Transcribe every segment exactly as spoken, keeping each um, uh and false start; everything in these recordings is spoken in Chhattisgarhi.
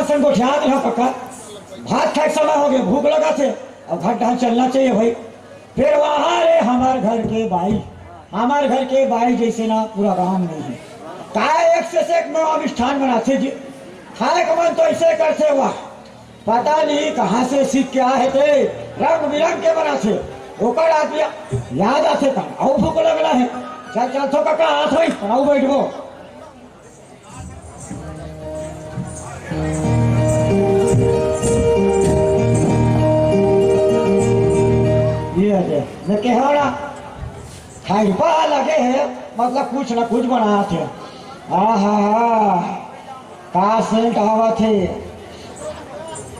असन गोठियात रहा कका, भात खाए के समय हो गए, भूख लगा थे, अब घर डाल चलना चाहिए भाई। फिर वहाँ रे हमार घर के बाई, हमार घर के बाई जैसे ना पूरा गांव में है। काय एक से एक नवा मिष्ठान बनाथे जी, खाए के मन तो ऐसे करथे वाह। पता नहीं कहाँ से सीख के आए थे, रंग बिरंग के बनाथे। ओकर आदमी याद आथे का, अउ भूख लगला है। चल चल थो कका, आत होई, अउ बैठबो। ये दे, मैं कह रहा, खाइबा लगे है, मतलब कुछ ना कुछ बनात है। आहा, का सेंट आवत है,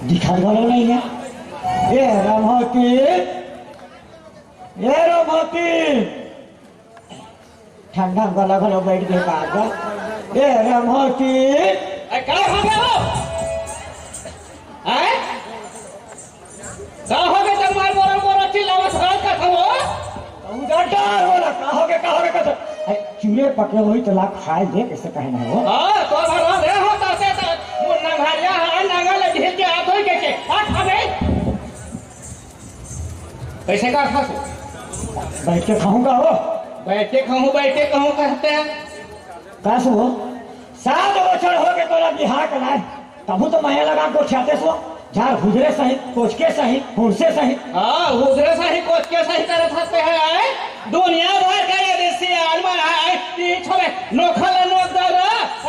दिखाई वाला नहीं है। ए रमोती, ए रमोती, ठंडा गला घलो बैठ के बात बा। ए रमोती। ए, का हो गया हो? हैं? का हो गया तब मार मोरा मोरा चिल्लावत हस का था वो? उधर डर होला, का हो गया, का हो गया, का था? ए, चूरे पके होई तो ला खाए दे, कैसे कहना है वो? हाँ, तो भरा दे हो, ताते ता, मुन्ना भारिया, हाँ, नांगा ले ढील के हाथ होई के, के, हाथ हमें। कैसे का खासो? बैठ के खाहूं का हो? बैठ के खाहूं, बैठ के खाहूं कहते हैं। का सो? सात बछर हो गए तोला बिहार के लाए, तभू तो मया लगा गोठियाते सो, झार हुजरे सही, कोचके सही, हुरसे सही। हाँ, हुजरे सही, कोचके सही करत हंसते हैं, आए? दुनिया भर का ये देसी आदमी आए, ई छोरे नोखल नोख दर,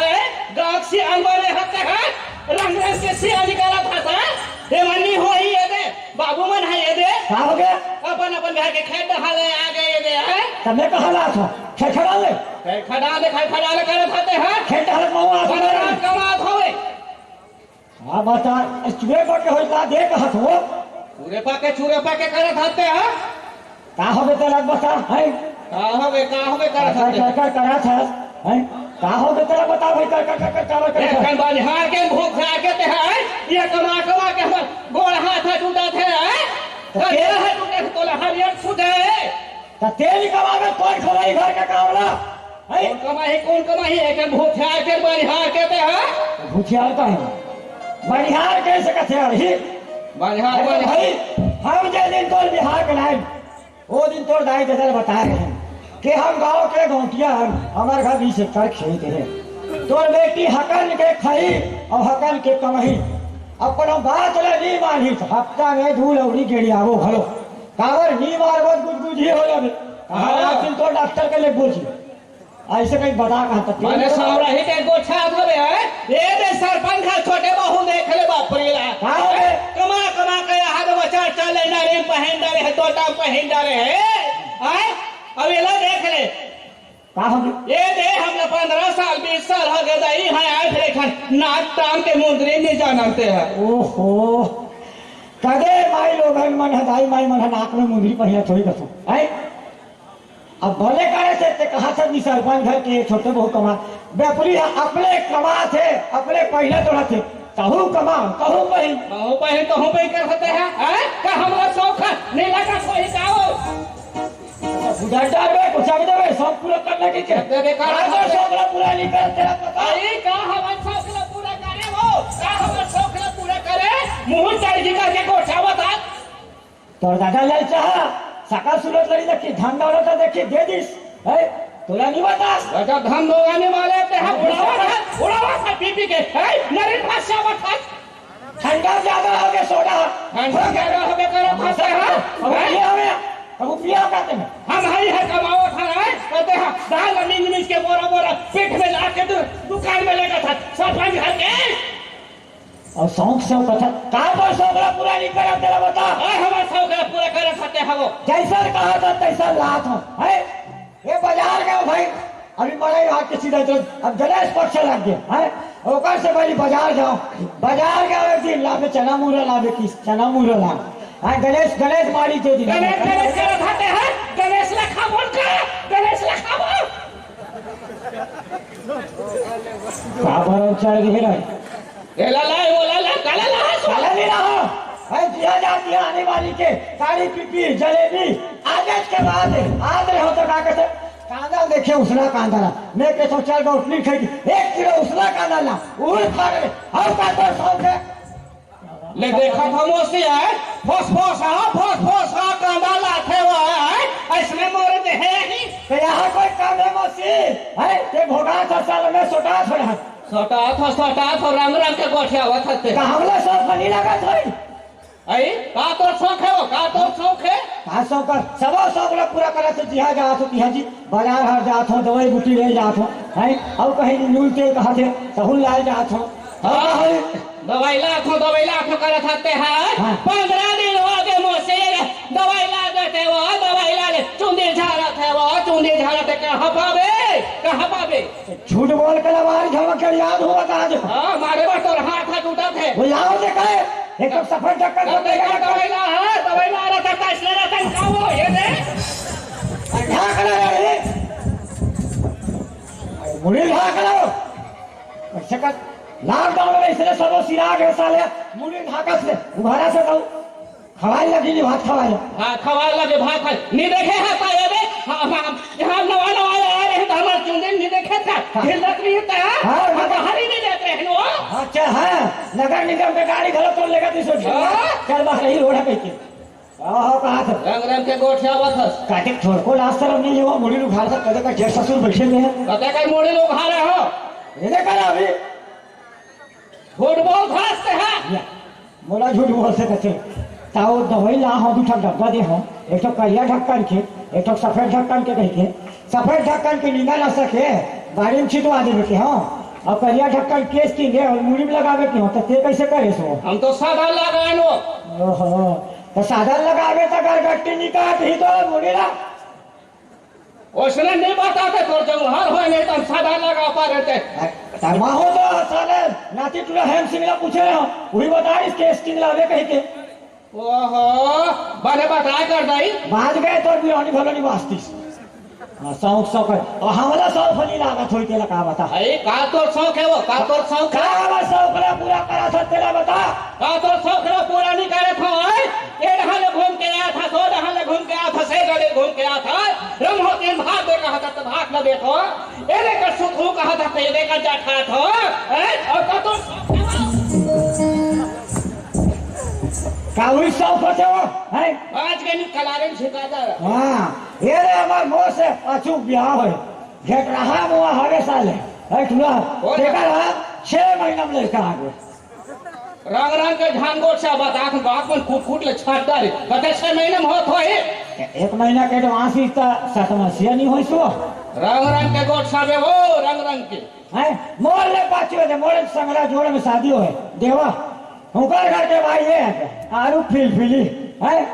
आए? गांव से आदमी हंसते हैं, रंग रंग के सियानी करत हंसते हैं, ये मन्नी हो ही ये दे। बाबू मन ह ये दे। का हो गया? अपन अपन घर के खेत डहाले आ गए ये दे, हैं? तब मैं कहाँ ला था? खेत खड़ा ले। खेत खड़ा ले, खेत खड़ा ले करत हते, हैं? खेत डहाले मऊ आ बड़ा था। रात कमात होवे। हाँ, बता, चूरे पा के होई ला दे कहत हो। चूरे पा के, चूरे पा के करत हते, हैं? का हो गया तेरा बता, हैं? का हो गया, का हो गया करत कर, हते? कर, कर, कर, करत हस, हैं? का हो गया तेरा बता भाई, कर, कर, कर, कर, कर, कर, एक कर। कन बनिहार के भूख खा के ते, हैं? ये कमा, कमा के हमर गोड़ हाथ ह टूटत हे, हैं? तो तो के- ये है टूटे, तोला हरियर छूटे। तो तेरी कमावे, कौन खवाई घर का कावला? हैं? कौन कमाही, कौन कमाही? एक भूथियार के बनिहार के ते, हैं? भूथियार का है? बनिहार कैसे कथे अभी? बनिहार, अरे बनिहार। भाई, हम जे दिन तोर बिहार के लाए, वो दिन तोर दाई ददा बताए रहे कि हम गांव के गौंटिया हन, हमार घर बीस एकड़ खेत है। तोर बेटी हकन के खई और हकन के कमही। अपन बात ले नी मानी तो हफ्ता में दू लौरी गेड़ियावो भलो। काबर नी मारबो गुदगुदी हो जाबे। कहाँ हाँ। रात दिन तोर डॉक्टर के ले बोझी। ऐसे कहीं बता कहाँ तक माने सावरा ही के गोठा धरे है। ये दे सरपंच है, छोटे बहू देख ले बाप रे ला। का हो गए? कमा कमा के यहाँ दे बचा चल ले ना रे पहन डाले है, तोता पहन डाले है। आए? अब ये ला देख ले। का हो गए? ये दे हम लोग पन्द्रह साल, बीस साल हो गए, दाई है आए फिर एखन नाक टांग के मुंदरी नहीं जानते हैं। ओहो। कदे माई लोगन मन है, दाई माई मन है, नाक में मुंदरी पहिया थोड़ी कसो। आए? अब भले करे से ते कहा सब सरपंच घर के छोटे बहू कमा, बेपरी है, अपने कमा थे, अपने पहले तोड़ा थे, तहू कमा, तहू पही। तहू पही, तहू पही कर सकते हैं, हैं? का हमरा शौक है? नहीं लगा कोई का हो? बुझा जा बे, कुछ भी देवे, शौक पूरा करने की के? तेरे का आज शौक ला पूरा नहीं कर, तेरा पता? अरे का हमार शौक ला पूरा करे हो? का हमार शौक ला पूरा करे? मुंह चढ़ जी करके गोठा बता। तोर दादा लाल चाहा, सकल सूरत लड़ी देखी, धन दौलत देखी, दे दिस। है, तोला नहीं बतास। राजा धन दौलत वाले ते हम उड़ावा था, उड़ावा था पी पी के। है, नरी भाषा बता। ठंडा ज्यादा हो गया सोडा। ठंडा ज्यादा हो गया करो भाषा, हाँ? अब हैं? पिया हो गया, अब पिया कहते हैं। हम हई है कमावा था, है? कहते हैं, दाल मीन मीन के बोरा बोरा पेट में लाके दु-, दुकान में लेकर था, सरपंच घर के। और शौक से कथा, का पर शौक ला पूरा नहीं करत तेला बता? और हमार शौक ला पूरा करत हते हवो। जैसा कहा था तैसा लात हो, है? ये बाजार गए भाई, अभी मड़ई हाथ के सीधा चल, अब गणेश पक्ष लग गया, है? ओकर से पहले बाजार जाओ, बाजार गए एक दिन लाबे चना मुरा लाबे किस, चना मुरा लाबे, हाँ, गणेश, गणेश मारी दे दी। गणेश, गणेश करत हते हैं, गणेश ला खाबो का, गणेश ला खाबो। का बरम चढ़ गए ना? ए ला ला, वो ला ला, काला ला, सो। काला नहीं रहा। भाई, दिया जा, दिया आने वाली के। काली पीपी, जलेबी, आगे के बाद, आज रहे हो तो का कहते? कांदा देखे, उसना कांदा ला। मैं कहता हूँ, चल, दो उठनी खाई, एक किलो उसना कांदा ला। उड़ खा गए। हम का तो सौ से ले देखत हो मौसी, आय, फस फस, हाँ, फस फस, हाँ, कांदा लाथे वो, आय, अइसने मोर देहे ही। तो यहाँ कोई काम है मौसी? है, ते भोगा था साल में सोटा थोड़ा। सोटा थो, सोटा थो, रंग रंग के गोठियावत हते। का हमला सब फनी लगा थोड़ी? आई, का तोर शौक है वो? का तोर शौक है? का शौक है? सबो शौक ला पूरा करत हो, जिहाँ जात हो, तिहाँ जी, बाजार हाट जात हो, दवाई बूटी ले जात हो, हैं? अउ कहीं नून तेल कहा थे, तहुल लाए जात हो। अउ हाँ, कहीं दवाई लात हो, दवाई लात हो करत हते हैं। हाँ। पंद्रह दिन हो गए मोसे, दवाई ला देते वो, दवाई ला दे, चुंदी झाड़त है वो, चुंदी झाड़त है, कहाँ पाबे? कहाँ पाबे? झूठ बोल के लबारी झमक के याद हुआ था आज। हाँ, मारे बा तोर हाथ, हाथ टूटा थे। वो लाओ दे काहे? एक तो सफेद ढक्कन को दवाई ला, दवाई ला, हाँ, दवाई ला रहा था, इसलिए रहा था, क्या वो, ये दे। ढाक ला रे। मुड़ी ढाक लो। ऐसे कर, लॉकडाउन में इसने सबो सिरा गए साले, मुड़ी ढाकत से, उघारा से दो। खवाए लगी नी भात खवाए। हाँ, खवाए लगे भात खाए। नी देखे है का ये बे? हाँ, हाँ, यहाँ नवा नवा आए रहे तो हमारे चुंदे नी देखे था। हाँ। हिलत नहीं था। हाँ, हम हाँ। बाहर ही नहीं देते हैं वो। अच्छा, हाँ, नगर निगम के गाड़ी घलो तो लेकर दी सोच। हाँ। चल बस यही रोड है पे के। हाँ, हाँ, कहा था। रंग रंग के गोठियावत हस। काटे छोड़ को लास्ट तरफ नहीं हुआ, मुड़ी उघार कर कदे का जेठ ससुर बैठे में है। कदे का मुड़ी उघारे हो? ये देखा ना अभी। फुटबॉल घास से है। या, मोला झूठ बोल सकत हे। ताऊ दवाई ला हो, दू ठक डब्बा दे हो, एक ठो करिया ढक्कन के, एक ठो सफेद ढक्कन के कहिके। सफेद ढक्कन के निंदा ना सके, गाड़ी में छिटवा देवे के हो। अउ करिया ढक्कन केस की ले अउ मुड़ी में लगावे के हो, तो ते कैसे करे सो? हम तो सादा लगाए नो। ओहो, तो सादा लगावे तो गरगट्टी निकाल ही तो मुड़ी ला। उसने नहीं बताते तो जौहर होए नहीं तो हम सादा लगा पा रहे थे। तब हो तो साले नाती टूरा हेम सिंह ला पूछे हो, वही बता इसके स्किन लावे कहिके। ओहो, बने बता कर दई। बाज गए तो बिरौनी भलो नहीं बास्तीस। हाँ, शौक शौक है। और हमला शौक नहीं लागत होई तेला का बता। अरे का तोर शौक है वो, का तोर शौक है? का हमर शौक ला पूरा करा था तेला बता। का तोर शौक ला पूरा नहीं करे था, हैं? ये डहान ले घूम के आया था, सो डहान ले घूम के आया था, से गले घूम के आया था। रंग हो तीन भाग दे कहा था, तो भाग न देखो। ये लेकर सुखू कहा था, तो ये लेकर जा खा था, हैं? और का तो का हुई सौ पचाओ, हैं? आज के नहीं कलारे झिका जा। हाँ, ये रे हमार मोर से अचूक ब्याह है। घेट रहा मुआ हवे साले। है तुला? बोल। देखा रहा, छह महीना में लड़का आ गया। रंग रंग के झन गोठियावत हस, बाप मन कूट कूट ले छाट डारे। कते छह महीने में होत होही? एक महीना के एडवांस ही त समस्या नहीं होई सो। रंग रंग के गोठियाबे वो, रंग रंग के। हैं? मोर ले पाछू दे, मोर संगरा जोड़ में शादी होए। देवा, हुकर घर के भाई ये है, आरू फिलफिली, हैं?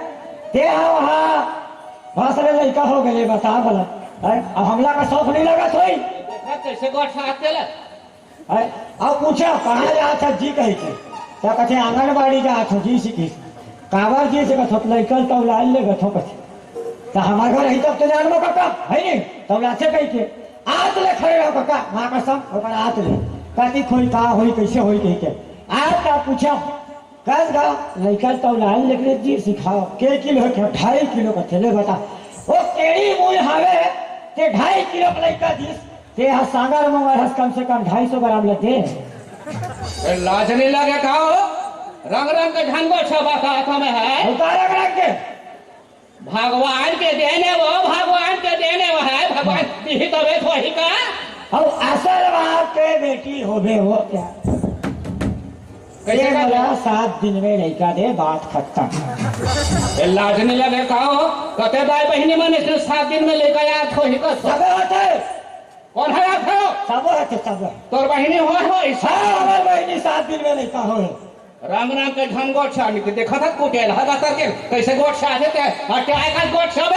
ते हा वहाँ भासरे लइका हो गए, बता भला, हैं? अब हमला का शौक नहीं लगा सोई? देखा कैसे गोठियाथे ले। अरे, अब पूछा, "कहाँ जात हस जी?" कही के। त कथे, "आंगनबाड़ी जात हो जी," सिखिस। "काबर जी?" से कथो, "लइका ल तौलाए ले गथो," कथे। त हमर घर रही तब तो जानबो कका, है नी? तौलाथे कही के। आत ले खड़े रहो कका, माँ कसम, ओकर आत ले। कथी खोई, का होई, कैसे होई कही के। आत का पूछा, कस गा, लइका ल तौलाए ले गथो जी सिखाओ। के किलो है? ढाई किलो कथे, ले बता। ओ केड़ी मुई हवे, ते ढाई किलो के लइका दिस, ते हा सांगर मोंगर हस, कम से कम ढाई सौ ग्राम लेते। ए, लाज नहीं लगे का हो? रंग रंग के झन गोठियावत हस में है। उतार रंग रंग के। भगवान के देने वो, भगवान के देने वो है, भगवान यही तबे तो ही का। अब असल बाप के बेटी होबे वो क्या? कैसे ये कर बोला, सात दिन में लइका दे, बात खत्म। ए, लाज नहीं लगे का हो? कते दाई बहिनी मन इसने सात दिन में लइका याद हो ही का? सबे होते। कौन है आप हो? सबो है तो सबो। तोर बहिनी हो, हो, इस हाँ, हमार बहिनी सात दिन में नहीं का हो। राम राम के झन गोठिया, नहीं तो देखा था कुटेल, हगा करके कैसे गोठिया देते हैं, और क्या का गोठिया बे?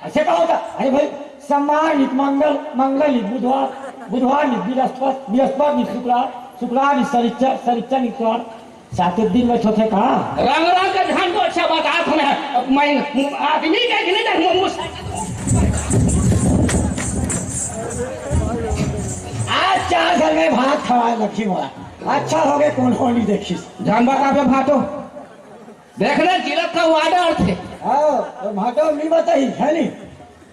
ऐसे का होता? अरे भाई, सम्मानित मंगल, मंगल नित बुधवार, बुधवार नित बृहस्पति, बृहस्पति नित शुक्रार, शुक्रार नित शनिचर, शनिचर नित इतवार, साते दिन में होथे का? रंग रंग के झन गोठिया बतात हमें। मैं आदमी के नहीं देख मुस- आज चार घर में भात खवाए लखी मोला। अच्छा हो गए, कौन हो नहीं देखी। झन बताबे भाटो। देखने जिला का वादा अर्थ है। हाँ, तो भाटो नहीं बताई, है नहीं?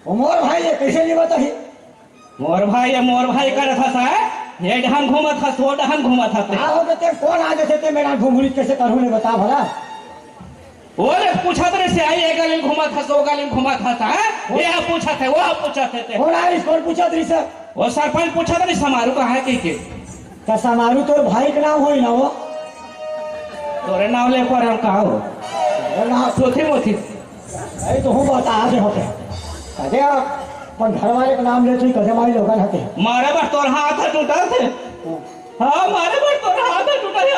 वो मोर भाई है, कैसे नहीं बताई? मोर भाई है, मोर भाई का रखा सा है। ये डहन घूमत हस, वो डहन घूमत हस ते। का हो गे ते, कोन आ जथे ते मेरा घुघुरी, कइसे करहूं ले बता भला। वो ले पूछत रहिसे, आई ए गली घूमत हस, वो गली घूमत हस, हैं? ये पूछत हे, वो पूछत हे ते। कोन आइस, कोन पूछत रहिसे? वो सरपंच पूछत रहिसे, समारू कहाँ हे कहिके। त समारू तोर भाई के नाम होही ना वो? तोरे नाम ले पर हम कहा हो? अरे ना। सोथी मोथी। अरे तो हूँ बता दे होते। कदे अपन घर वाले के नाम ले तू कदे माई लोगन हते। मारे बर तोर हाथ ह टूटा थे। हाँ, मारे बर तोर हाथ ह टूटा थे।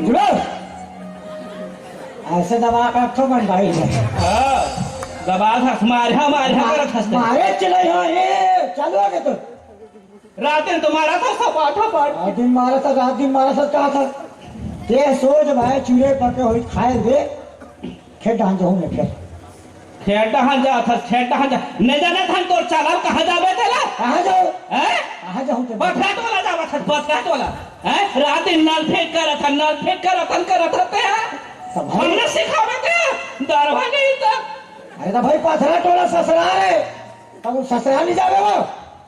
जुड़ो। अइसे दबा के रखो मन भाई। हाँ, दबा के रख, मार, हाँ, मार, हाँ, मार, करत हंसते। मारे चले हो, ए, चालू हो गए तो। रात दिन तुम्हारा था सपाटा पाट। रात दिन मारा था, रात दिन मारा था, कहा था। ते सोच भाई, चूरे पके हुई खाए दे, खेत डाल जाऊँ मैं फिर। खेत डहन जात हस, खेत डहन जा। नहीं जाने था तोर चालल कहाँ जाबे तेला? कहाँ जाओ? हैं? कहाँ जाऊँ ते? बथरा टोला जावत हस, बथरा टोला। हैं? रात दिन नल फेंक करत हन, नल फेंक करत हन, करत हते हैं। तब भाई हमने सिखावे ते, दरवा नहीं तो। अरे तो भाई पथरा टोला ससुराल है, तब ससुराल नहीं जावे वो।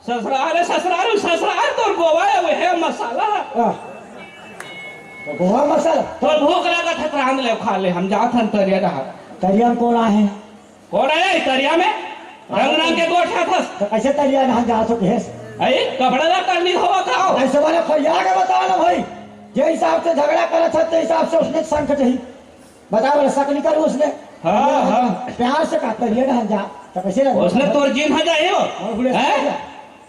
ससुराल है, ससुराल, ससुराल तोर गोवा है, वो है मसाला। हाँ। तो गोवा मसाला। तोर भूख लागत है, तो रांध ले, खा ले, हम जात हन तरिया डहर। तरिया में कौन आहे? कौन है तरिया में? रंग रंग के गोठा थस। तो कैसे तरिया नहा जा सके है? अरे, कपड़ा ला कर ली हवा खाओ। ऐसे वाले फरिया के बता ना भाई। जे हिसाब से झगड़ा करत है, ते हिसाब से उसने शंख चाहिए। बता बोले, शक नहीं करूँ उसने। हाँ, हाँ। प्यार से कहा, तरिया नहा जा। तो कैसे लगा? उसने तोर जीन हजा ही हो। और बोले, हैं?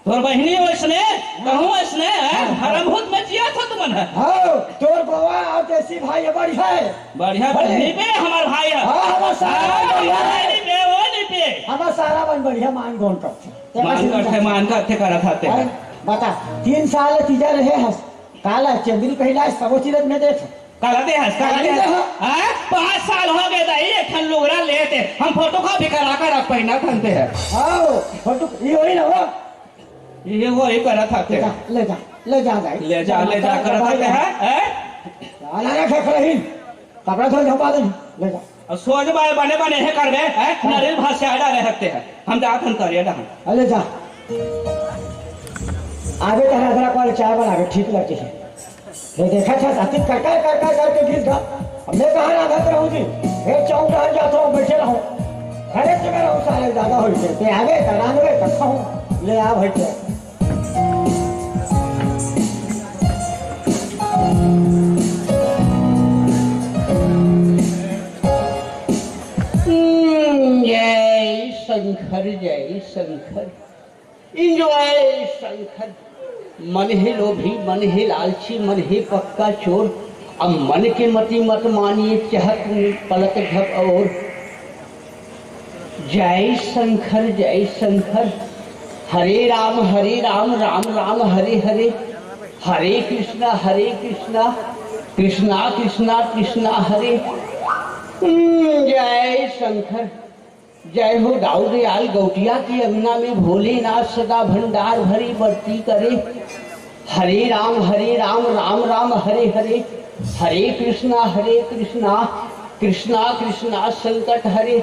तोर बहिनी वइसने, कहूँ वइसने, हैं? हाँ, हाँ। हरम भूत में जिया था तुमन है। हाँ, तोर बउआ अउ देसी भाई है, बढ़िया है। बढ़िया, बढ़िया। निपे हमर भाई है। हाँ, हमर सारा हाँ, बढ़िया है। निपे, ओ निपे। हमर सारा मन बढ़िया मान गोन करथे। मान करथे, मान करथे, करत हते। हैं? बता, तीन साल तीजा रहे हस, काला चंदरी पहिला सबो चीज में देख। काला दे हस, काला दे हस। काला दे हस। हाँ? पाँच साल हो गए दाई, एक ठन लुगरा लेते। हम फोटो कॉपी करा कर अब पहिना थनते हैं। हाँ, फोटो, ये वही ना हो। ये वो ही करत हते। ले जा, ले जा, ले जा, ले जा, ले जा, करत हते हैं, हैं? साला रे खेखरही, कपड़ा धो झपा दे, ले जा। और सोच बाय बने बने है करबे, हैं? हाँ। नरेल भाषा डाले हते हैं। हम जात हन तरिया डहन। अरे जा। आगे तरह तरह वाले चाय बनावे, ठीक लगती है। ये देखा था, साथी कर कर, कर कर करके गिर गया। अब मैं कहाँ राधा रहूँ जी? ये चौक डहन जाता हूँ, बैठे रहूँ। अरे तुम्हें रहूँ साले, ज्यादा हो गए। ते आगे, करान में, कथा हूँ। ले आ भाई, ते। हम्म, जय शंकर, जय शंकर। Enjoy शंकर। मन हे लोभी, मन हे लालची, मन हे पक्का चोर। अब मन के मति मत मानिए, चहत पलक झप और। जय शंकर, जय शंकर। हरे राम, हरे राम, राम राम, हरे हरे। हरे कृष्णा, हरे कृष्णा, कृष्णा कृष्णा, कृष्णा हरे। हम्म, जय शंकर। जय हो दाऊ दयाल गौटिया के अंगना में भोलेनाथ सदा भंडार भरी बरती करे। हरे राम, हरे राम, राम राम, हरे हरे। हरे कृष्णा, हरे कृष्णा, कृष्णा कृष्णा संकट हरे।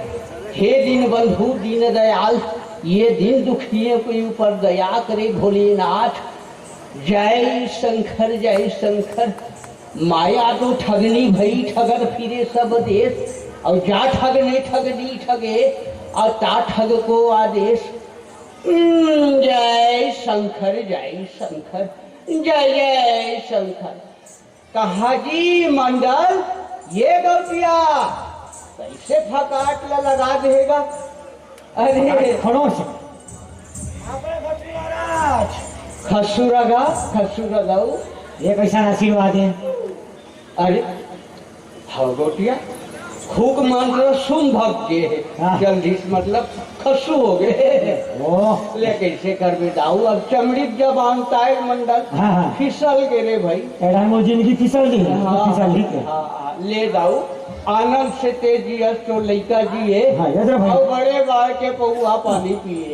हे दीन बंधु दीन दयाल, ये दीन दुखियों के ऊपर दया करे भोलेनाथ। जय शंकर, जय शंकर। माया तो ठगनी भई, ठगत फिरे सब देश। और जा ठगने ठगनी ठगे, और ता ठग को आदेश। हम्म, जय शंकर, जय शंकर, जय जय शंकर। कहा जी मंडल, ये गौटिया कैसे फकाट ला लगा देगा? अरे खड़ो से। महाराज। खसुरगा, खसुरगाऊ। ये कैसा आशीर्वाद है? अरे, हव गोटिया, खूब मंत्र सुम भग गे हे। हाँ। जल्दी से मतलब खसु हो गए। ओह। ले कैसे करबे दाऊ, अब चमड़ी जबान ताय मंडल हाँ, हाँ। फिसल गे रे भाई। एड़ा मोर जिंदगी फिसल गे, हाँ, फिसल ही के। हाँ, हाँ, ले दाऊ, आनंद से तेजी अस तो लइका जी हे। हाँ, ये तो भाई। और बड़े बार के पौआ पानी पिए।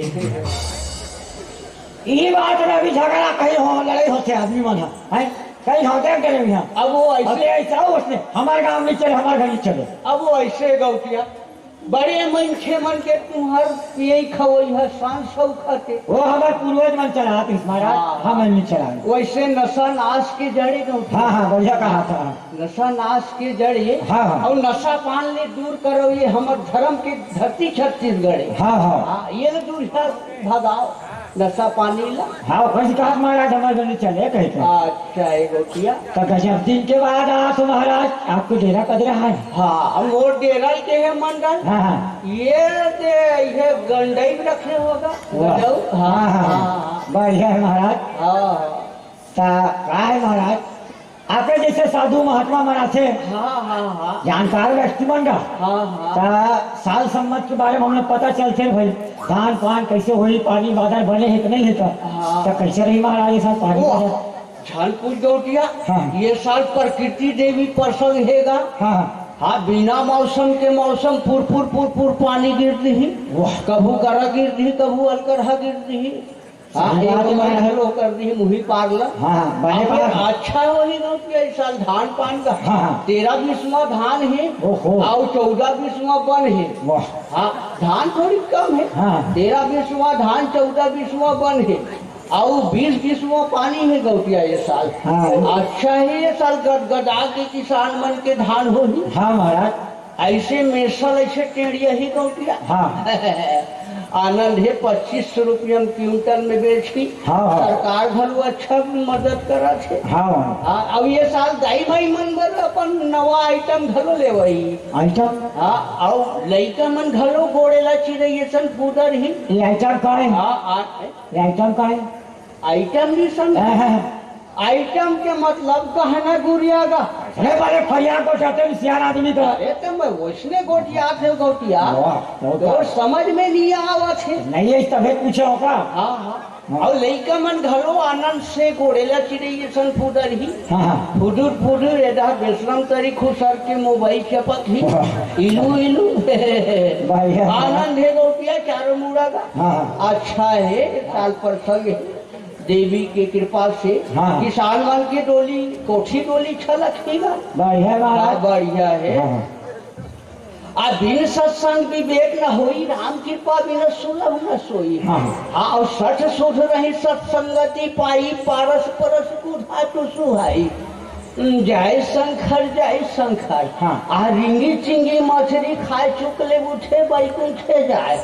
ई बात में अभी झगड़ा कहीं हो, लड़ाई होते आदमी मन ह, हैं? कहीं घाटे के नहीं है। अब वो ऐसे अब ये ऐसा हो उसने, हमारे गांव नहीं चले, हमारे घर नहीं चले। अब वो ऐसे गौटिया, बड़े मनखे मन के तुहर पियई खवई है, सांस सौखत हे। वो हमारे पूर्वज मन चलात रहिस महाराज, हाँ। हम नहीं चलाए। वैसे नशा नाश के जड़ हे गौटिया। हाँ, हाँ, बढ़िया कहा था। नशा नाश के जड़ हे। हाँ, हाँ। अउ नशा पान ले दूर करो, ये हमर धर्म के धरती छत्तीसगढ़ हे। हाँ, हाँ। हाँ, ये ले दूर भगाओ नशा पानी ला। हाँ, वैसे कहा महाराज हमारे घर नहीं चले कहीं का। अच्छा, ये गौटिया। तो गजब दिन के बाद आ तो महाराज आपको डेरा कदरा है। हाँ, हम वो डेरा ही के है मंडल। हाँ, हाँ। ये दे, ये गंडई में रखे होगा। वाह। गंडऊ? हाँ, हाँ, हाँ, हाँ, हाँ। हाँ। बढ़िया है महाराज। हाँ, हाँ। ता का है महाराज, आपके जैसे साधु महात्मा मन आथे, हाँ, हाँ, हाँ। जानकार व्यक्ति मन का, हाँ, हाँ। ता साल संवत के बारे में हमला पता चलथे भाई, धान पान कैसे होही, पानी बादर बने हे कि नहीं हे, ता हाँ। ता कैसे रही महाराज ये साल पानी वाह, बादर? झन पूछ गौटिया, हाँ। ये साल प्रकृति देवी प्रसन्न हेगा। हाँ, हाँ। हाँ, बिना मौसम के मौसम फुरफुर फुरफुर पानी गिर दिही, वाह। कभू करा गिर दिही, कभू अलकरहा गिर दिही। हाँ, सही बात एक है। बार हेलो कर दी मुही पार ला। हाँ, हाँ, बने अब बात है। अच्छा होही ना कि इस साल धान पान का हाँ, हाँ। तेरह बीसवाँ धान हे, ओहो। अउ चौदह बीसवाँ बन हे। वाह। हाँ, धान थोड़ी कम हे। हाँ। तेरह बीसवाँ धान, चौदह बीसवाँ बन हे, अउ बीस बीसवाँ पानी हे गौटिया ये साल। हाँ। अच्छा हे ये साल गदगदा के किसान मन के धान होही। हाँ महाराज। ऐसे मेसल, ऐसे टेढ़िया ही गौटिया। हाँ। आनंद हे, पच्चीस सौ रुपया में क्विंटल में बेची। हाँ, हाँ। सरकार घलो अच्छा मदद करत हे। हाँ। हाँ, अब ये साल दाई भाई मन बर अपन नवा आइटम घलो लेवई। आइटम? हाँ, अउ लइका मन घलो गोड़े ला चिरई असन फुदरही। ये आइटम का है? हाँ, आ, ये आइटम का है? आइटम नहीं समझ। हाँ, हाँ, हाँ। आइटम के मतलब गहना गुरिया गा। अरे बड़े फरियाद को चाहते हैं सियान आदमी का। अरे तो मैं वैसने गोटियात हे गौटिया। वाह, बहुत तो अच्छा। समझ में नहीं आवत हे। नहीं है, तभे पूछे होगा। हाँ, हाँ। हाँ। अउ लइका मन घलो आनंद से गोड़े ला चिरई असन फुदरही। हाँ, हाँ। फुदुर फुदुर एदा बेसरम तरी खुसर के मोबाइल चपत ही। वाह। इलू इलू। भाई, हाँ। आनंद हे गौटिया चारों मुड़ा का। हाँ, हाँ। अच्छा हे, साल प्रसंग हे। देवी के कृपा से हाँ। किसान मन के डोली, कोठी डोली छलक ही बा। बढ़िया बा। हाँ, बढ़िया हे। हाँ। आ बिन सत्संग विवेक न होई, राम कृपा बिन सुलभ न सोई। हाँ। हाँ, अउ सठ सुध रही सत्संगति पाई, पारस परस कुधा तु सुहाई। जय शंकर, जय शंकर। हाँ। आ रिंगी चिंगी मछली खाए चुकले उठे बैकुंठे जाए।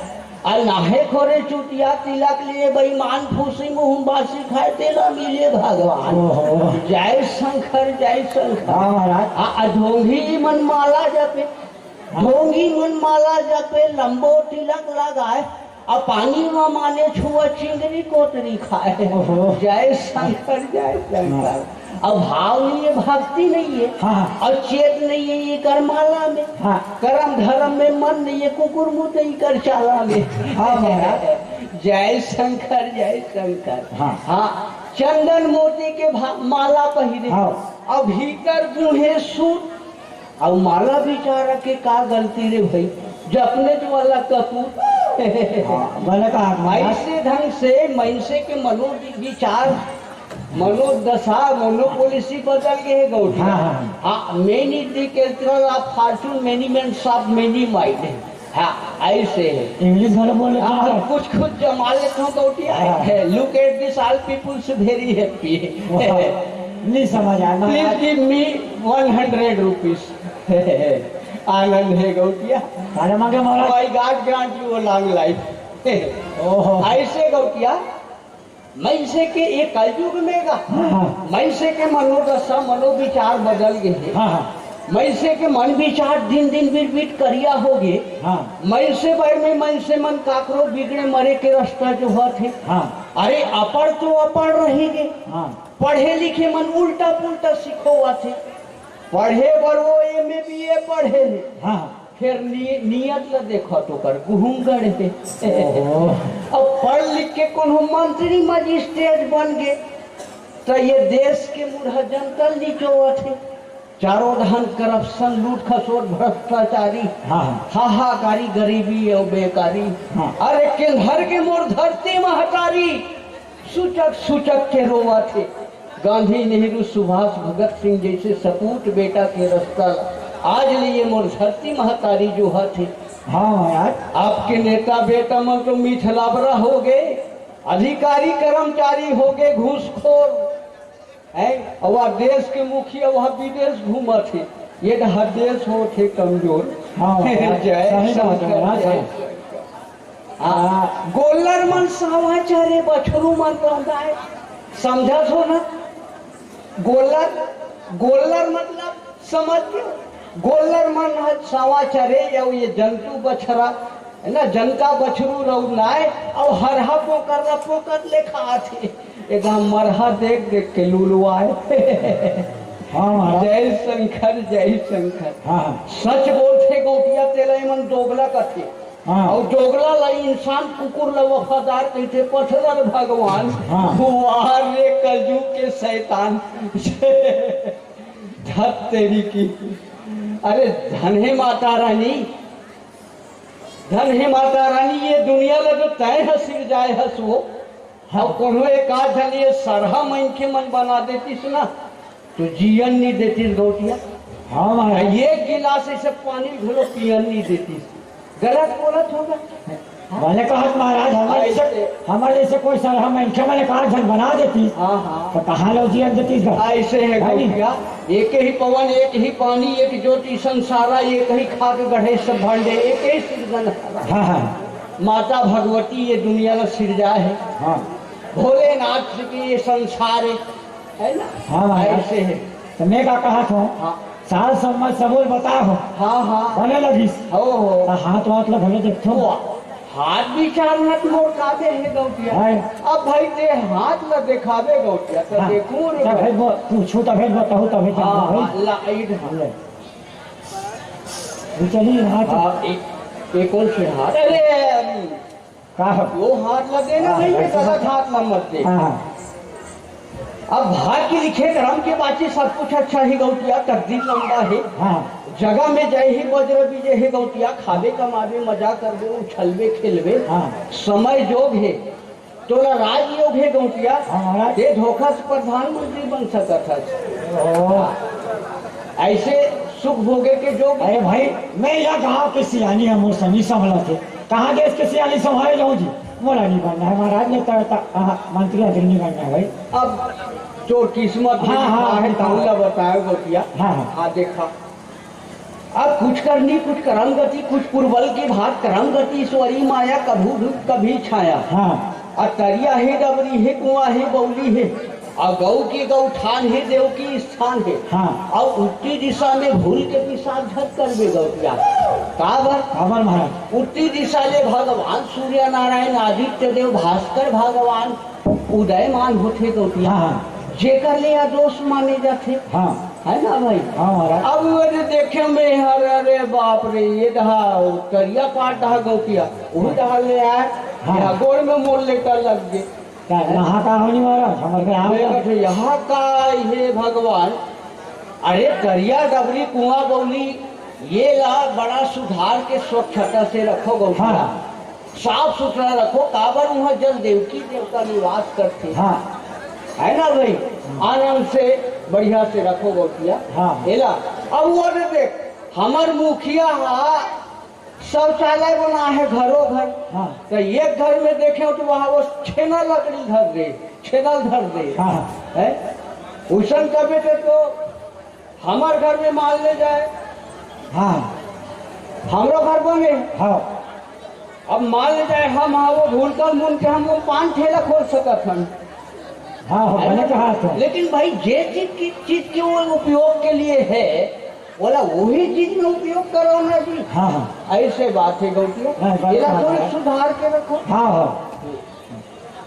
आ नाहे खोरे चुतिया तिलक लिए बेईमान फूसी मुँह बासी खाए तेला मिले भगवान। ओहो। जय शंकर, जय शंकर। हाँ महाराज। आ, आ ढोंगी मन माला जपे, हाँ। ढोंगी मन माला जपे, लंबो तिलक लगाए, आ पानी म माने छुआ चिंगरी कोतरी खाए। ओहो। जय शंकर, जय शंकर। हाँ। अब भाव नहीं है, भक्ति नहीं है, हाँ। और चेत नहीं है ये कर माला में। हाँ। करम धर्म में मन नहीं है, कुकुर मुतई कर चाला में। हाँ महाराज। जय शंकर, जय शंकर। हाँ। हाँ, चंदन मोती के भा-, माला पहिरे, हाँ। अब भीतर गुहे सूत, अब माला बिचारा के का गलती रे भाई, जपने वाला कपूर। हाँ, गलत आदमी। ऐसे ढंग से मनसे के मनो विचार, मनोदशा, मनोपॉलिसी बदल गए हे गौटिया। हाँ, हाँ, हाँ। हाँ, many the capital of fortune, many men of many mind। हाँ, ऐसे हे। इंग्लिश घलो बोल लेते हाँ, हो। कुछ खुद जमा लेते हो गौटिया। हाँ। Look at this, all people's very happy। वाह, नहीं समझ आया। Please give me one hundred rupees। आनंद हे गौटिया। अरे मगे महाराज। May God grant you a long life। ओहो। ऐसे गौटिया, मनसे के एक कलयुग में गा, हाँ, हाँ। मनसे के मनोदशा, मनोविचार बदल गए हे। हाँ, हाँ। मनसे के मन विचार दिन दिन बिरबिट करिया हो गए। हाँ। मनसे भर में मनसे मन काकरो बिगड़े मरे के रास्ता जोहत हे। हाँ। अरे अपढ़ तो अपढ़ रही गे। हाँ। पढ़े लिखे मन उल्टा पुल्टा सिखोवत हे। पढ़े बर वो एम ए बी ए पढ़े हे। हाँ। फेर नि-, नियत ल देखो तो कर गुहुम गढ़ हे। ओहो। अब पढ़ लिख के कोनो मंत्री मजिस्ट्रेट बन गे, तो ये देश के मुरहा जनता ल निचोवत हे। चारों धान करप्शन, लूट खसोट, भ्रष्टाचारी, हाँ, हाँ। हाहाकारी, गरीबी अउ बेकारी। हाँ। अरे केंधर के मोर धरती महतारी, सूचक सूचक के रोवत हे। गांधी, नेहरू, सुभाष, भगत सिंह जइसे सपूत बेटा के रस्ता ला आज ले ये मोर धरती महतारी जोहत हे। हाँ महाराज। आपके नेता बेटा मन तो मिथलाबरा हो गए, अधिकारी कर्मचारी हो गए, घूसखोर है। अउ आ देश के मुखिया वह विदेश घूमत हे, ये डहर देश होत हे कमजोर। हाँ महाराज, जय सही बात है शंकर, महाराज, जय हाँ। शंकर। हाँ, गोल्लर मन सावा चरे, बछरू मन रंधाए, समझत हो ना? गोल्लर, गोल्लर मतलब समझ के, गोल्लर मन ह सावा चरे, या ये जंतु बछरा है ना, जंता बछरू रौंदाए, अउ हरहा पोकर ला पोकर ले खात हे। एकदम मरहा देख देख के लुलुआए। हाँ महाराज। जय शंकर, जय शंकर। हाँ, हाँ। सच बोलथे गौटिया, तेला एमन दोगला कथे। हाँ। अउ दोगला ला इंसान, कुकुर ला वफादार कहिथे, पथलर भगवान। हाँ। वाह रे कलयुग के शैतान। धत तेरी की। अरे धन हे माता रानी, धन हे माता रानी, ये दुनिया ला जो तैं ह सिरजाए हस वो, हाँ। अउ कोनो एक आध झन ये सरहा मनखे मन बना देतिस ना, तो जियन नी देतिस गौटिया। हाँ महाराज। एक गिलास ऐसे पानी घलो पियन नी देतिस। गलत बोलत होगा। हाँ? मैंने कहा महाराज, हमारे ऐसे, ऐसे हमारे जैसे कोई सरहा मनखे मन एक आध झन बना देतिस, हाँ, हाँ। तो कहाँ लो जियन देतिस गा? ऐसे है है नी? गौटिया, एक ही पवन, एक ही पानी, एक ज्योति संसारा, एक ही खाक गढ़े सब भांडे, एक ही सिरजनहारा। हाँ, हाँ। माता भगवती ये दुनिया ला सिरजाए हे। हाँ। भोलेनाथ जी के ये संसार हे, है ना? हाँ, महाराज। ऐसे हे। तो मैं का कहत हूँ? हाँ। साल सम्मत सबो ल बताए हो। हाँ, हाँ। बने लगिस। हो, हो। तो हाथ वाथ ला घलो देखथो। वो हाथ विचार मत मोर काबे हे गौटिया। हाँ। अब भाई ते हाथ ला देखाबे गौटिया, तो हाँ। देखूं रे तब भाई। भाई वो पूछू, तब भाई बताऊ, तब भाई हाँ, जानू भाई। हाँ, ला, इधर। ले। ये चलिए हाथ। हाँ, एक, एक और से हाथ। अरे, का हो? वो हाथ लगे ना हाँ, भाई, ये वैसे गलत बात। हाथ ना मत दे। हाँ, हाँ। अब भाग्य लिखे करम के बाचे सब कुछ अच्छा ही गौटिया, तकदीर लंबा है। हाँ। जगह में जय ही वज्र विजय है गौटिया, खाबे कमाबे मजा करबे उछलबे खेलबे। हाँ। समय जोग है, तोला राजयोग है गौटिया। हाँ, महाराज। ते धोखा से प्रधानमंत्री बन सकत हस। ओहो। ऐसे सुख भोगे के जोग। अरे भाई, मैं यह गांव के सियानी हम सनी संभला थे। कहाँ देश के सियानी संभाले जाऊँ जी? मोला नहीं बनना है महाराज, नहीं तो, तो, हाँ, मंत्री अभी नहीं बनना है भाई। अब जो किस्मत में हाँ, हाँ, लिखा है, हाँ। तौला बताए गौटिया। हाँ, हाँ। हाँ, देखा। अब कुछ करनी, कुछ करम गति, कुछ पुरबल के भाग करम गति, ईश्वरी माया कभू धूप कभी छाया। हाँ। आ तरिया हे, डबरी हे, कुआं हे, बौली हे, आ गौ के गौठान हे, देव की स्थान हे। हाँ। अउ उत्तरी दिशा में भूल के पिशाच झट करबे गौटिया। काबर? काबर महाराज? उत्तरी दिशा ले भगवान सूर्य नारायण आदित्य देव भास्कर भगवान उदयमान होथे गौटिया। हाँ, हाँ। जेकर ले अदोष माने जाथे। हाँ। है ना भाई? हाँ महाराज। अब वो जो देखे में हर, अरे बाप रे, ये डहा, वो करिया पाट डहा गौटिया, वही डहा ले आए, हाँ। यहाँ गोड़ में मोर लेकर लग गए। का, यहाँ का होनी महाराज? हमारे यहाँ मैं का? कहे, यहाँ का हे भगवान? अरे करिया डबरी कुआं बौली, ये ला बड़ा सुधार के स्वच्छता से रखो गौटिया। हाँ। साफ सुथरा रखो, काबर उहाँ जल देवकी देवता निवास करथे। हाँ। है ना भाई? आनंद से बढ़िया से रखो गौटिया। हाँ। एला, अब वो दे देख, हमर मुखिया हा शौचालय बना है घरों घर। हाँ। तो एक घर में देखे तो वहाँ वो छेना लकड़ी धर दे, छेना धर दे। हाँ। है? उसन कबे ते तो हमर घर में मान ले जाए, हाँ। हमरो घर बने। हाँ। अब मान ले जाए, हम, हाँ, वो भूलकर मुन के हम वो पान ठेला खोल सकत हन। हाँ, हाँ, है ना? बने कहा तो। लेकिन भाई, जे चीज की, चीज के वो उपयोग के लिए है, बोला वही चीज में उपयोग करो ना जी। हाँ, हाँ। ऐसे बात है गौटिया। हाँ, बात एला हाँ, थोड़ी हाँ। सुधार के रखो। हाँ, हाँ।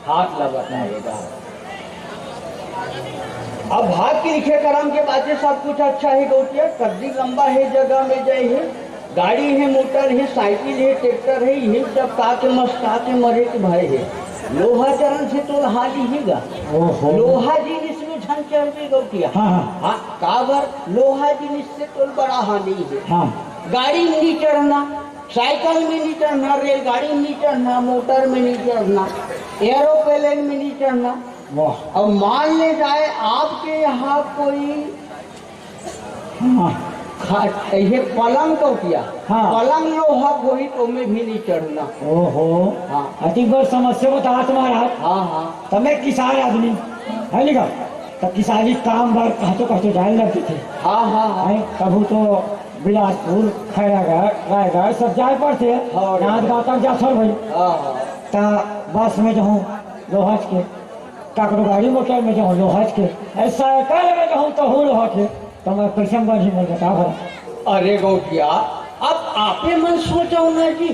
हाथ ला बताएगा। अब भाग के लिखे करम के बातें सब कुछ अच्छा है गौटिया, कद्दी लंबा है, जगह में जाए है, गाड़ी है, मोटर है, साइकिल है, ट्रैक्टर है, यही सब का के मस्ता के मरे के भय है। लोहा चरण से तो हानि ही गा। ओहो। लोहा जिनिस में झन चढ़बे गौटिया। हाँ, हाँ। हाँ, काबर लोहा जिनिस से तो बड़ा हानि है। हाँ। गाड़ी में नहीं चढ़ना, साइकिल में नहीं चढ़ना, रेलगाड़ी में नहीं चढ़ना, मोटर में नहीं चढ़ना, एरोप्लेन में नहीं चढ़ना, वाह। अब मान ले जाए आपके यहाँ कोई हाँ। खा-, ये पलंग तो किया, हाँ। पलंग लोहा कोई तो में भी नहीं चढ़ना। ओहो। हाँ। अति बड़ समस्या बतात महाराज। हाँ, हाँ। त मैं किसान आदमी, है नी का? त किसानी काम बर कहतो कहतो जाए लगथे। हाँ, हाँ, हाँ। हैं? तभू तो बिलासपुर, खैरागढ़, रायगढ़ सब जाए पड़थे। हाँ, रात रात। गाँव तक जाथन भाई। हाँ, हाँ। त बस में जाहूँ लोहच के, काकरो गाड़ी मोटर में जाहूँ लोहच के, ऐसा साइकिल में जाहूँ तहू लोहा के, त मैं कैसे बनी मोर बता भला। अरे गौटिया, अब आपे मन सोचव ना जी।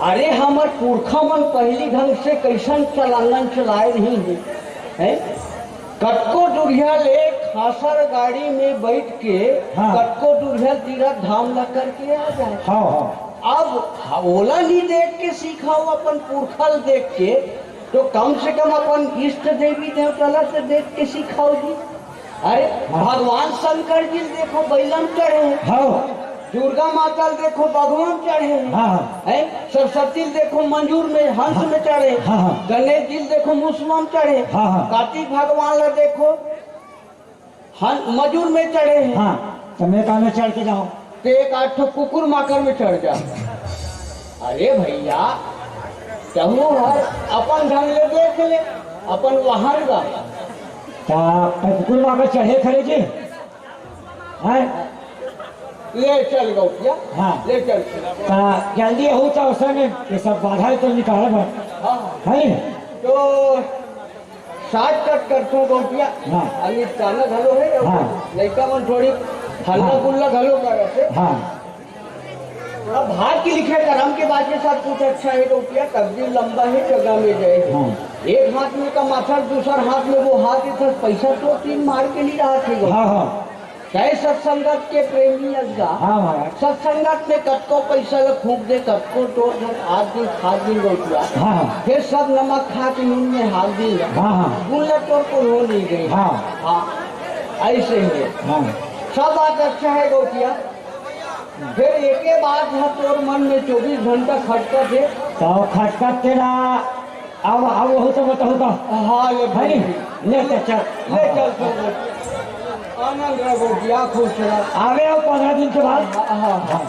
अरे हमर पुरखा मन पहिली ढंग से कैसन चलांगन चलाए रही है, हैं? कतको दूरिहा ले खासर गाड़ी में बैठ के हाँ। कतको दूरिहा तीरथ धाम ला करके आ जाए। हाँ, हाँ। अब ओला नहीं देख के सीखव, अपन पुरखा ल देख के, तो कम से कम अपन इष्ट देवी देवता ला से देख के सीखव जी। अरे हाँ। भगवान शंकर जी ल देखो, बैलम चढ़े हैं। हाँ। दुर्गा माता ल देखो, बघवा म चढ़े हैं। हाँ, हाँ। हैं? सरस्वती ल देखो, मंजूर में, हंस हाँ। में चढ़े। हाँ, हाँ। गणेश जी ल देखो, मुसवा म चढ़े। हाँ, हाँ। कार्तिक भगवान ल देखो, हं-, मजूर में चढ़े हैं। हाँ, त मैं का में चढ़ के जाहूँ? ते एक आध ठो कुकुर माकर में चढ़ जा। अरे भैया, तहू हर अपन ढंग ले देख ले, अपन वहां गा। त कुकुर माकर चढ़े खड़े जी? हैं? ले चल गौटिया, हाँ। ले चल। त जल्दी हो त उस समय ये सब बाधा तो निकाल बर। हाँ। है? तो शॉर्टकट करथों गौटिया। हाँ। अभी चालक घलो है, हाँ। लइका मन थोड़ी हल्ला हाँ। गुल्ला घलो करत हे। हाँ। अब भाग के लिखे करम के बाद ये सब कुछ अच्छा है गौटिया, तकदीर लंबा है, जगह में जाए। हाँ। एक हाथ में का माथा, दूसर हाथ में वो हाथ, इतना पैसा तो तीन मार के नहीं रहा थे गौटिया। हाँ, हाँ। चाहे सत्संगत के प्रेमी अस गा, हाँ महाराज। सत्संगत में कतको पैसा ल फूंक दे, कतको तोर घर आठ दिन, सात दिन गौटिया। हाँ, हाँ। फिर सब नमक खा के नून में हाथ दिन गा। हाँ, हाँ। गुण ल तोर कोनो नहीं गई। हाँ। हाँ, ऐसे है। हाँ। सब बात अच्छा है गौटिया। फिर एके बात ह तोर मन में चौबीस घंटा खटकत हे। त खटकत तेला अब, अब वहू तो बताहू का। हाँ, ले है नी? भाई। ले चल, चल। ले चल, चल, चल। आनंद रह गौटिया, खुश रह। आवे अब पंद्रह दिन के बाद। हाँ, हाँ, हाँ।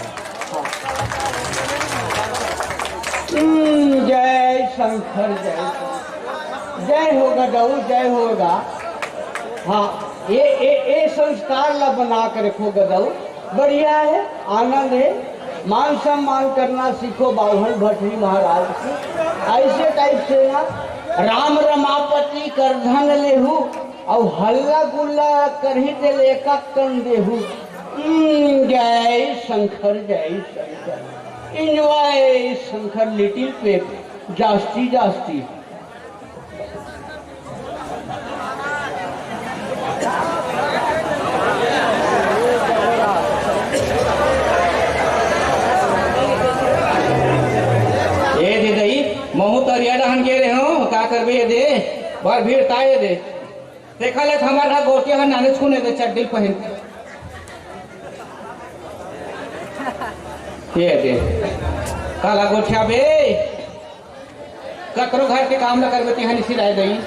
हम्म, जय शंकर, जय शंकर। जय हो गदऊ, जय होगा। हाँ, ये, ये, ये संस्कार ला बना के रखो गदऊ। बढ़िया है, आनंद है। मान सम्मान करना सीखो बाभन भट्टी महाराज की। ऐसे टाइप से ना राम रमापति कर धन लेहू, और हल्ला गुल्ला करही ते लेका कन देहू। हम्म, जय शंकर, जय शंकर। एंजॉय शंकर, लिटिल पेप, जास्ती जास्ती। ए दे दई, महू तरिया डहन गे रहे हो, का करबे ए दे? बड़ भीड़ ता ए दे। देखा ले, हमार हा गोटिया हा नानेच कुन ए दे, चड्डी पहिन। ए दे। काला गोठिया बे। ककरो घर के काम ल करबे, तिहां निसी राय दई।